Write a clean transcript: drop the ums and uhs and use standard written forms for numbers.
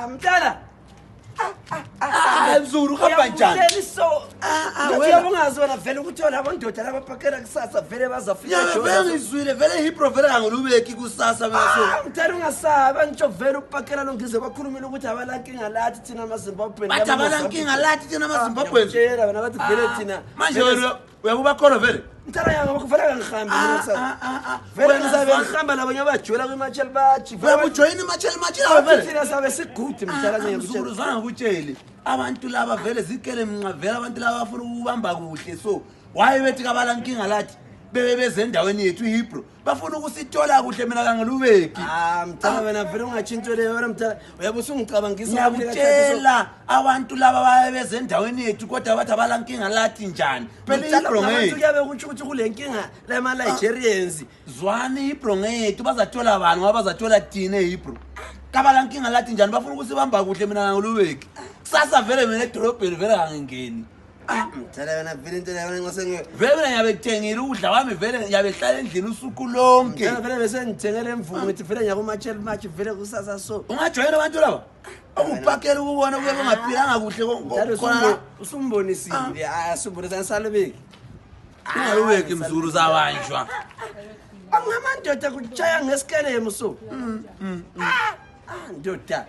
Mtala. Mzulu uhamba njani? Uyabongazi wena vele ukuthi labo ndoda labapakela kusasa vele bazafika Jola. Ngizwile vele Hipro vele angilubeki kusasa mina so. Mtala ungasaba ngitsho vele upakela lo ngize bakhulumile ukuthi abalankinga lathi thina amaZimbabwe. Bathi abalankinga lathi thina amaZimbabwe. Tshela wena bathi vele thina. Manje wena uyakuba khona vele. Mtala yanga bakufana ngihambe mina vele ngisabe ngihamba labanye abajwela kwiMachel bathi vele ujoyina iMachel vele thina sabe sigudi Mtala ngiyakutshela uzanga kutshele abantu laba vele zikele minqa vele abantu laba bafuna ukubamba kuhle so waye bethi kabalankinga lathi bebe bezendaweni yethu iHebrew bafuna ukusithola kuhle mina kangelubeki Mtala wena vele ungachintshele wena Mtala uyabusa ungicabangisa ngiyakutshela abantu laba baye bezendaweni yethu kodwa bathi abalankinga lathi njani phela iHebrew ngeke kuyabe kuthi ukuthi kule nkinga lema Nigerians zwani iHebrew ngeke bazathola abantu ngoba bazathola thina iHebrew kabalankinga lathi njani bafuna ukusibamba kuhle mina kangelubeki kusasa vele mina edorobheni vele angingeni Mtala wena vele into yona ngosenge vele mina ngiyabe kuthengile ukudla kwami vele ngiyabe hlala endlini usuku lonke Mtala vele bese ngithengele emvumo ngithi vele ngiyakuMachel match vele kusasa so ungajoyina abantu laba ukupakela ukubona kuye bangaphilanga kuhle khona usumbonisile asubonisa ngisalubeki ungalubeki Mzulu zabanjwa angamandoda kuchaya ngesikelemo so ndoda